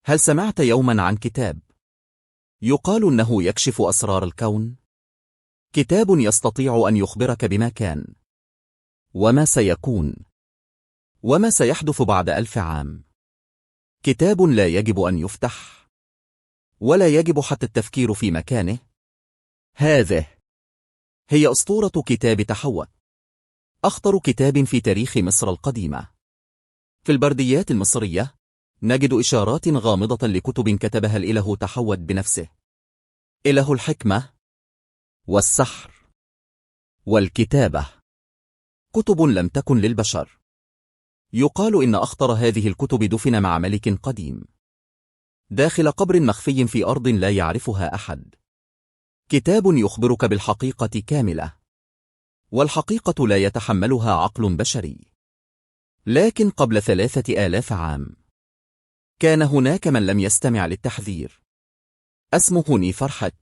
هل سمعت يوما عن كتاب يقال إنه يكشف أسرار الكون؟ كتاب يستطيع أن يخبرك بما كان وما سيكون وما سيحدث بعد 1000 عام. كتاب لا يجب أن يفتح ولا يجب حتى التفكير في مكانه. هذه هي أسطورة كتاب تحوت، أخطر كتاب في تاريخ مصر القديمة. في البرديات المصرية نجد إشارات غامضة لكتب كتبها الإله تحوت بنفسه، إله الحكمة والسحر والكتابة، كتب لم تكن للبشر. يقال إن أخطر هذه الكتب دفن مع ملك قديم داخل قبر مخفي في أرض لا يعرفها أحد. كتاب يخبرك بالحقيقة كاملة، والحقيقة لا يتحملها عقل بشري. لكن قبل 3000 عام كان هناك من لم يستمع للتحذير. اسمه نيفرحت،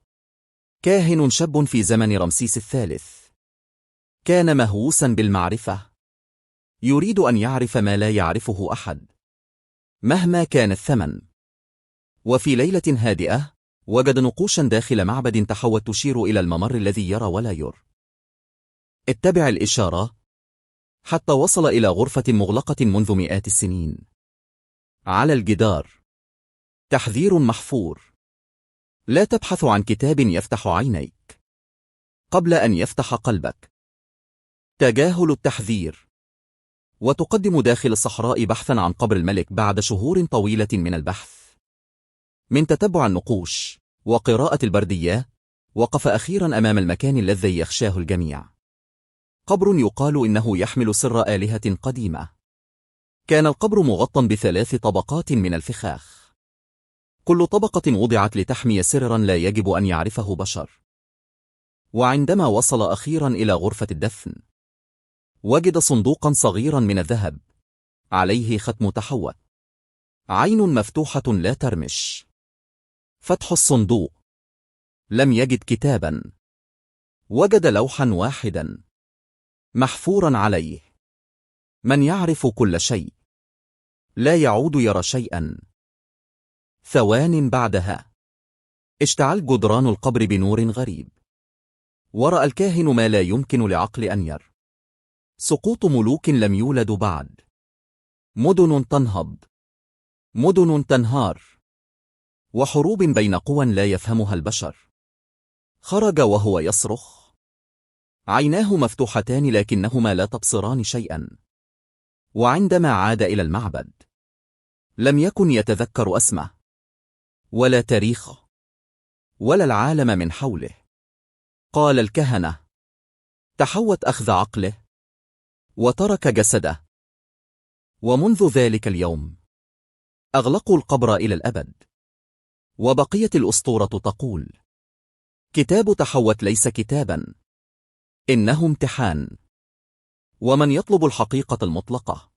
كاهن شاب في زمن رمسيس الثالث. كان مهووسا بالمعرفة، يريد أن يعرف ما لا يعرفه أحد مهما كان الثمن. وفي ليلة هادئة وجد نقوشا داخل معبد تحوت تشير إلى الممر الذي يرى ولا يرى. اتبع الإشارة حتى وصل إلى غرفة مغلقة منذ مئات السنين. على الجدار تحذير محفور: لا تبحث عن كتاب يفتح عينيك قبل أن يفتح قلبك. تجاهل التحذير وتقدم داخل الصحراء بحثا عن قبر الملك بعد شهور طويلة من البحث. من تتبع النقوش وقراءة البردية وقف أخيرا أمام المكان الذي يخشاه الجميع، قبر يقال إنه يحمل سر آلهة قديمة. كان القبر مغطى ب3 طبقات من الفخاخ، كل طبقة وضعت لتحمي سرا لا يجب أن يعرفه بشر. وعندما وصل أخيرا إلى غرفة الدفن وجد صندوقا صغيرا من الذهب عليه ختم تحوت، عين مفتوحة لا ترمش. فتح الصندوق لم يجد كتابا، وجد لوحا واحدا محفورا عليه: من يعرف كل شيء لا يعود يرى شيئا. ثوان بعدها اشتعل جدران القبر بنور غريب، ورأى الكاهن ما لا يمكن لعقل أن ير: سقوط ملوك لم يولدوا بعد، مدن تنهض، مدن تنهار، وحروب بين قوى لا يفهمها البشر. خرج وهو يصرخ، عيناه مفتوحتان لكنهما لا تبصران شيئا. وعندما عاد إلى المعبد لم يكن يتذكر اسمه ولا تاريخه ولا العالم من حوله. قال الكهنة: تحوت أخذ عقله وترك جسده. ومنذ ذلك اليوم أغلقوا القبر إلى الأبد. وبقيت الأسطورة تقول: كتاب تحوت ليس كتابا، إنه امتحان، ومن يطلب الحقيقة المطلقة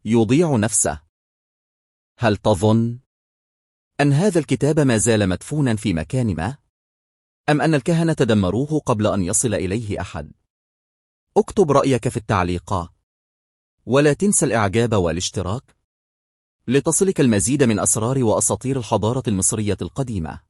يضيع نفسه. هل تظن أن هذا الكتاب ما زال مدفونا في مكان ما؟ أم أن الكهنة دمروه قبل أن يصل إليه أحد؟ اكتب رأيك في التعليقات، ولا تنسى الإعجاب والاشتراك لتصلك المزيد من أسرار وأساطير الحضارة المصرية القديمة.